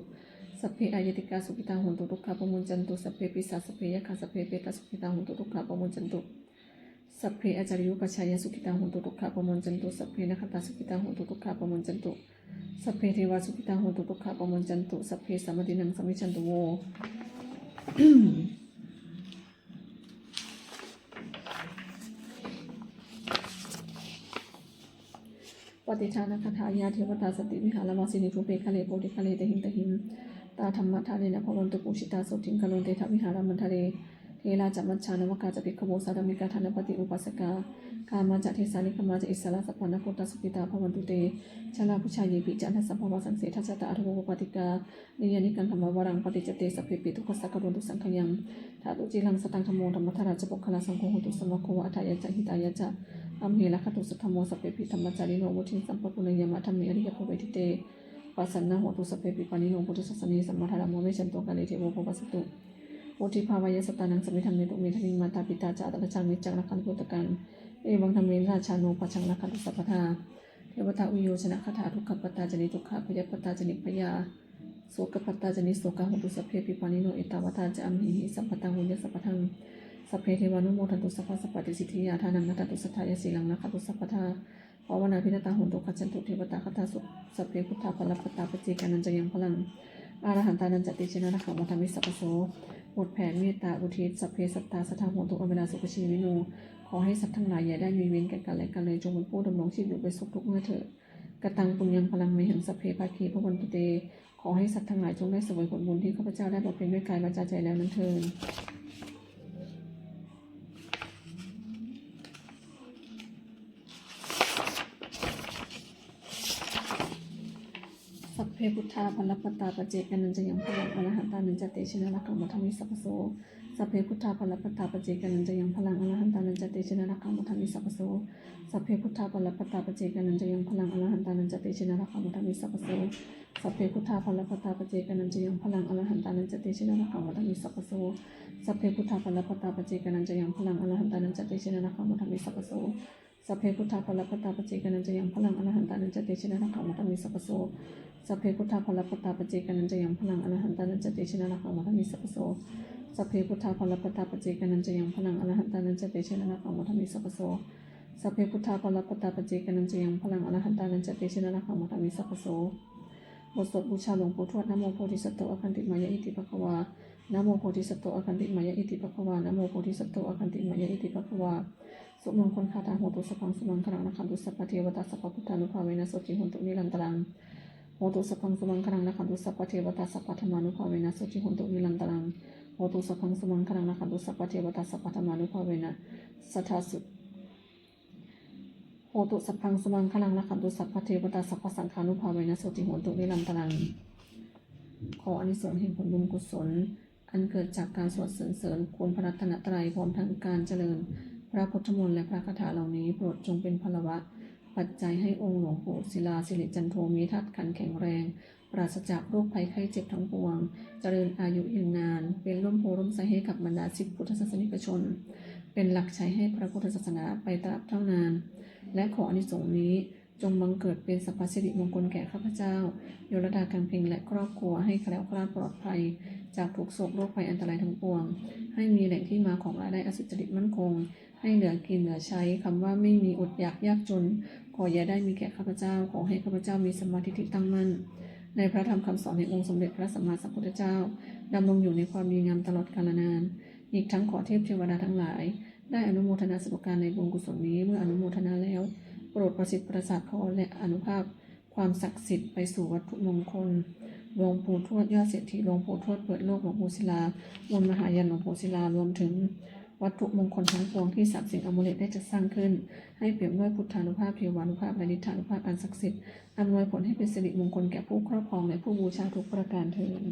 Sabbe aññātikā sukhitā hontu dukkhā pamuñcantu. Sabbe pisā sabbe yakkhā sabbe petā sukhitā hontu dukkhā pamuñcantu. Sabbe ācariyupajjhāyā sukhitā hontu dukkhā pamuñcantu. Sabbe nakkhattā sukhitā hontu dukkhā pamuñcantu. Sabbe devā sukhitā hontu dukkhā pamuñcantu. Sabbe sampattīnaṃ samijjhantu vo. บ Pattidānagāthā. Yā devatā santi vihāravāsinī, thūpe ghare bodhighare tahiṃ tahiṃ, tā dhammadānena bhavantu pūjitā, sotthiṃ karontedha vihāramaṇḍale. Therā ca majjhā navakā ca bhikkhavo, sārāmikā dānapatī upāsakā, gāmā ca desā nigamā ca issarā, sappāṇabhūtā sukhitā bhavantu te. Jalābujā yepi ca aṇḍasambhavā, saṃsedajātā athavopapātikā, niyyānikaṃ dhammavaraṃ paṭicca te, sabbepi dukkhassa karontu saṅkhayaṃ. Ṭhātu ciraṃ sataṃ dhammo, dhammaddharā ca puggalā, saṅgho hotu samaggo va, atthāya ca hitāya ca. Amhe rakkhatu saddhammo, sabbepi dhammacārino, vuḍḍhiṃ sampāpuṇeyyāma, dhamme ariyappavedite. Pasannā hontu sabbepi, pāṇino buddhasāsane, sammā dhāraṃ pavecchanto, kāle devo pavassatu. Vuḍḍhibhāvāya sattānaṃ, samiddhaṃ netu medaniṃ, mātā pitā ca atrajaṃ, niccaṃ rakkhantu puttakaṃ, evaṃ dhammena rājāno, pajaṃ rakkhantu sabbadā. Devatāuyyojanagāthā. Dukkhappattā ca niddukkhā, bhayappattā ca nibbhayā, sokappattā ca nissokā, hontu sabbepi pāṇino. Ettāvatā ca amhehi, sambhataṃ puññasampadaṃ, sabbe devānumodantu, sabbasampattisiddhiyā. Dānaṃ dadantu saddhāya, sīlaṃ rakkhantu sabbadā, bhāvanābhiratā hontu, gacchantu devatāgatā. Sabbe buddhā balappattā, paccekānañca yaṃ balaṃ, arahantānañca tejena, rakkhaṃ bandhāmi sabbaso. บทแผ่เมตตาอุทิศ Sabbe sattā sadā hontu, averā sukhajīvino. ขอให้สัตว์ทั้งหลายอย่าได้มีเวรแก่กันและกันเลย จงเป็นผู้ดำรงชีพอยู่เป็นสุขทุกเมื่อเถิด Kataṃ puññaṃ balaṃ mayhaṃ, sabbe bhāgī bhavantu te. ขอให้สัตว์ทั้งหลายจงได้เสวยผลบุญที่ข้าพเจ้าได้บำเพ็ญด้วยกายวาจาใจแล้วนั้นเทอญ Sabbe buddhā balappattā, paccekānañca yaṃ balaṃ, arahantānañca tejena, rakkhaṃ bandhāmi sabbaso. Sabbe buddhā balappattā, paccekānañca yaṃ balaṃ, arahantānañca tejena, rakkhaṃ bandhāmi sabbaso. Sabbe buddhā balappattā, paccekānañca yaṃ balaṃ, arahantānañca tejena, rakkhaṃ bandhāmi sabbaso. Sabbe buddhā balappattā, paccekānañca yaṃ balaṃ, arahantānañca tejena, rakkhaṃ bandhāmi sabbaso. Sabbe buddhā balappattā, paccekānañca yaṃ balaṃ, arahantānañca tejena, rakkhaṃ bandhāmi sabbaso. Sabbe buddhā balappattā, paccekānañca yaṃ balaṃ, arahantānañca tejena, rakkhaṃ bandhāmi sabbaso. Sabbe buddhā balappattā, paccekānañca yaṃ balaṃ, arahantānañca tejena, rakkhaṃ bandhāmi sabbaso. Sabbe buddhā balappattā, paccekānañca yaṃ balaṃ, arahantānañca tejena, rakkhaṃ bandhāmi sabbaso. Sabbe buddhā balappattā, paccekānañca yaṃ balaṃ, arahantānañca tejena, rakkhaṃ bandhāmi sabbaso. บทสวดบูชาหลวงปู่ทวด Namo bodhisatto āgantimāya iti bhagavā. Namo bodhisatto āgantimāya iti bhagavā. Namo bodhisatto āgantimāya iti bhagavā. Sumaṅgalagāthā. Hotu sabbaṃ sumaṅgalaṃ, rakkhantu sabbadevatā, sabbabuddhānubhāvena sotthī hontu nirantaraṃ. Hotu sabbaṃ sumaṅgalaṃ, rakkhantu sabbadevatā, sabbadhammānubhāvena sotthī hontu nirantaraṃ. Hotu sabbaṃ sumaṅgalaṃ, rakkhantu sabbadevatā, sabbadhammānubhāvena sadā so Hotu sabbaṃ sumaṅgalaṃ, rakkhantu sabbadevatā, sabbasaṅghānubhāvena sotthī hontu nirantaraṃ. ขออานิสงส์แห่งผลบุญกุศล อันเกิดจากการสวดสรรเสริญคุณพระรัตนตรัย พร้อมทั้งการเจริญพระพุทธมนต์และพระคาถาเหล่านี้ โปรดจงเป็นพลวะปัจจัยให้องค์หลวงปู่ศิลา สิริจันโท มีธาตุขันธ์แข็งแรง ปราศจากโรคภัยไข้เจ็บทั้งปวง เจริญอายุยืนนาน เป็นร่มโพธิ์ร่มไทรให้กับบรรดาศิษย์พุทธศาสนิกชน เป็นหลักชัยให้พระพุทธศาสนาไปตราบเท่านาน และขออานิสงส์นี้จงบังเกิดเป็นสัพพสิริมงคลแก่ข้าพเจ้า โยลดา กังเพ็ง และครอบครัว ให้แคล้วคลาดปลอดภัย จากทุกข์โศกโรคภัยอันตรายทั้งปวง ให้มีแหล่งที่มาของรายได้อันสุจริตมั่นคง ให้เหลือกินเหลือใช้ คำว่าไม่มีอดอยากยากจน ขออย่าได้มีแก่ข้าพเจ้า ขอให้ข้าพเจ้ามีสัมมาทิฏฐิตั้งมั่น ในพระธรรมคำสอนแห่งองค์สมเด็จพระสัมมาสัมพุทธเจ้า ดำรงอยู่ในความดีงามตลอดกาลนาน อีกทั้งขอเทพเทวดาทั้งหลาย ได้อนุโมทนาสาธุการในบุญกุศลนี้ เมื่ออนุโมทนาแล้ว โปรดประสิทธิ์ประสาทพรและอนุภาพความศักดิ์สิทธิ์ไปสู่วัตถุมงคล หลวงปู่ทวดยอดเศรษฐี หลวงปู่ทวดเปิดโลก หลวงปู่ศิลา มนต์มหายันต์ หลวงปู่ศิลา รวมถึงวัตถุมงคลทั้งปวงที่สามสิ่งอมูเลตได้จัดสร้างขึ้น ให้เปี่ยมด้วยพุทธานุภาพ เทวานุภาพ และฤทธานุภาพอันศักดิ์สิทธิ์ อำนวยผลให้เป็นสิริมงคลแก่ผู้ครอบครองและผู้บูชาทุกประการเทอญ